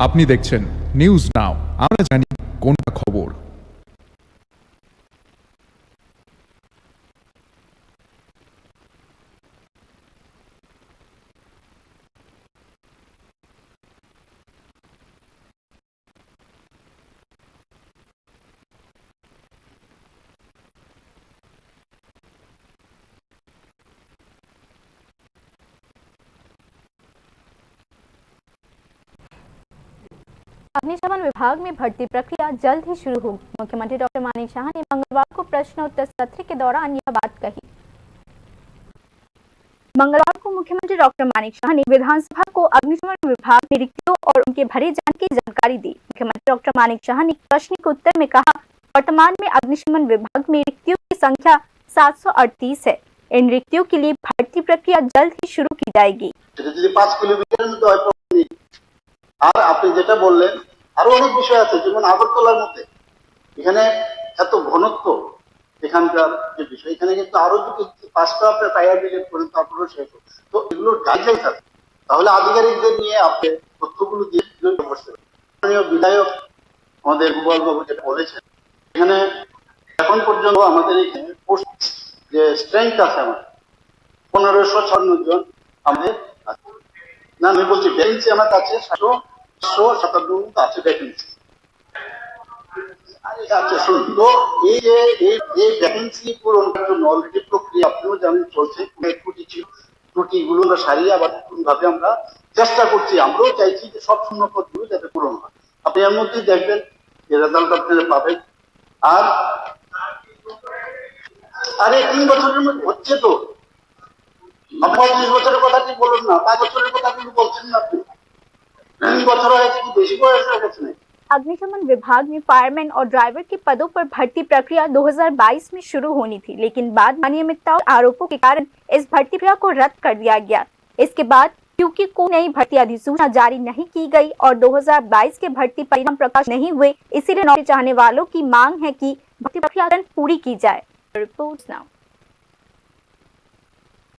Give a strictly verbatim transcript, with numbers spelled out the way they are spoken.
আপনি দেখছেন news now, আমরা জানি কোনটা খবর। अग्निशमन विभाग में भर्ती प्रक्रिया जल्द ही शुरू होगी। मुख्यमंत्री डॉक्टर मानिक साहा ने मंगलवार को प्रश्नोत्तर सत्र के दौरान यह बात कही। मंगलवार को मुख्यमंत्री डॉक्टर मानिक साहा ने विधानसभा को अग्निशमन विभाग में रिक्तियों और उनके भरे जाने की जानकारी दी। मुख्यमंत्री डॉक्टर मानिक साहा ने प्रश्न के उत्तर में कहा, वर्तमान में अग्निशमन विभाग में रिक्तियों की संख्या सात सौ अड़तीस है। इन रिक्तियों के लिए भर्ती प्रक्रिया जल्द ही शुरू की जाएगी। এটা যদি পাঁচ কিলোমিটারের মধ্যে হয়, প্রবলেম নেই। আর আপনি যেটা বললেন, আরো অনেক বিষয় আছে, যেমন আগরতলার মধ্যে এখানে এত ঘনত্ব, এখানকার যে বিষয়, এখানে কিন্তু আরো যদি পাঁচটা আপনার ফায়ার ব্রিগেড করেন, তারপরেও শেষ হবে। তো এগুলোর গাইডলাইন্স আছে, তাহলে আধিকারিকদের নিয়ে আপনি তথ্যগুলো দিয়ে বিবেচনা করতে পারেন। মাননীয় বিধায়ক আমাদের গোপাল বাবু যেটা বলেছেন, এখানে এখন পর্যন্ত আমাদের এখানে পোস্ট যে স্ট্রেংথ আছে আমাদের পনেরোশো ছাপ্পান্ন জন আমাদের আছে। না, আমি বলছি ভ্যাকেন্সি আমার কাছে সাতশো, সাতশো সাতান্ন মতো আছে ভ্যাকেন্সি। আচ্ছা, শুনুন তো, এই যে এই, এই ভ্যাকেন্সি পূরণ করার জন্য অলরেডি প্রক্রিয়া আপনিও জানেন চলছে, অনেক ত্রুটি ছিল, ত্রুটিগুলো আমরা সারিয়ে আবার নতুনভাবে আমরা চেষ্টা করছি। আমরাও চাইছি যে সব শূন্য পদগুলো যাতে পূরণ হয়। আপনি এর মধ্যেই দেখবেন যে রেজাল্ট আপনারা পাবেন। আর, আরে, তিন বছরের মধ্যে হচ্ছে তো। আপনি পঁয়ত্রিশ বছরের কথা কি বলুন না, পাঁচ বছরের কথা কিন্তু বলছেন না আপনি। তিন বছর হয়ে গেছে, কি বেশি বয়স হয়ে গেছে নাকি? अग्निशमन विभाग में फायरमैन और ड्राइवर के पदों पर भर्ती प्रक्रिया दो हज़ार बाईस में शुरू होनी थी, लेकिन बाद अनियमितता और आरोपों के कारण इस भर्ती प्रक्रिया को रद्द कर दिया गया। इसके बाद क्योंकि कोई नई भर्ती अधिसूचना जारी नहीं की गई और दो हज़ार बाईस के भर्ती परिणाम प्रकाश नहीं हुए, इसीलिए नौकरी चाहने वालों की मांग है कि भर्ती प्रक्रिया तुरंत पूरी की जाए। Report now.